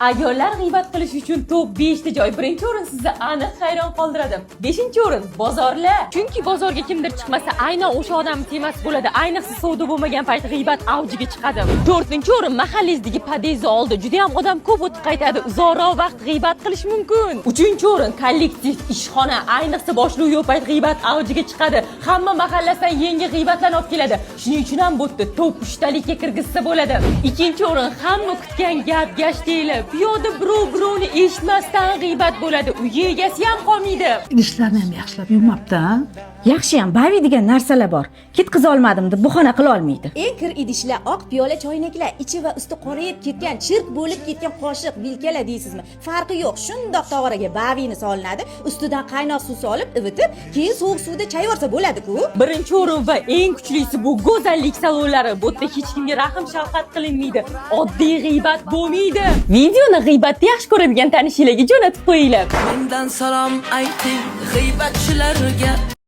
Ayollar g'iybat qilish uchun top 5 ta joy. Birinchi o'rin sizni aniq hayron qoldiradi. Beshinchi o'rin bozorlar. Chunki bozorga kimdir chiqmasa, aynan o'sha odam temasi bo'ladi. Ayniqsa savdo bo'lmagan payt g'iybat avjiga chiqadi. To'rtinchi o'rin mahallangizdagi podyezdni oldi. Juda ham odam ko'p o'tib qaytadi. Uzoqroq vaqt g'iybat qilish mumkin. Uchinchi o'rin kollektiv ishxona. Ayniqsa boshliq yo'q payt g'iybat avjiga chiqadi. Hamma mahallasidan yangi g'iybatlarni olib keladi. Shuning uchun ham bu yerda top uchtalikka kirgizsa bo'ladi. Ikkinchi o'rin hamma kutgan gap gashteli. Piyoda birov birovni eshitmasdan g'iybat bo'ladi. Uyi egasi ham qolmaydi. Idishlarni ham yaxshilab yuvmabdi, a? Yaxshiyam bavi degan narsalar bor. Ketqizolmadim deb bahona qila olmaydi. Eng kir idishlar, oq piyola, choynaklar, ichi va usti qorayib ketgan, chirk bo'lib ketgan qoshiq, vilkalar deysizmi, farqi yo'q. Shundoq tog'oraga bavini solinadi, ustidan qaynoq suv solib ivitib, keyin sovuq suvda chayvorsa bo'ladi-ku. Birinchi o'rin va eng kuchlisi bu go'zallik salonlari. Bu yerda hech kimga rahm shafqat qilinmaydi. Oddiy g'iybat bo'lmaydi. Videoni g'iybatni yaxshi ko'radigan tanishinglarga jo'natib qo'yinglar. Mendan salom ayting g'iybatchilarga.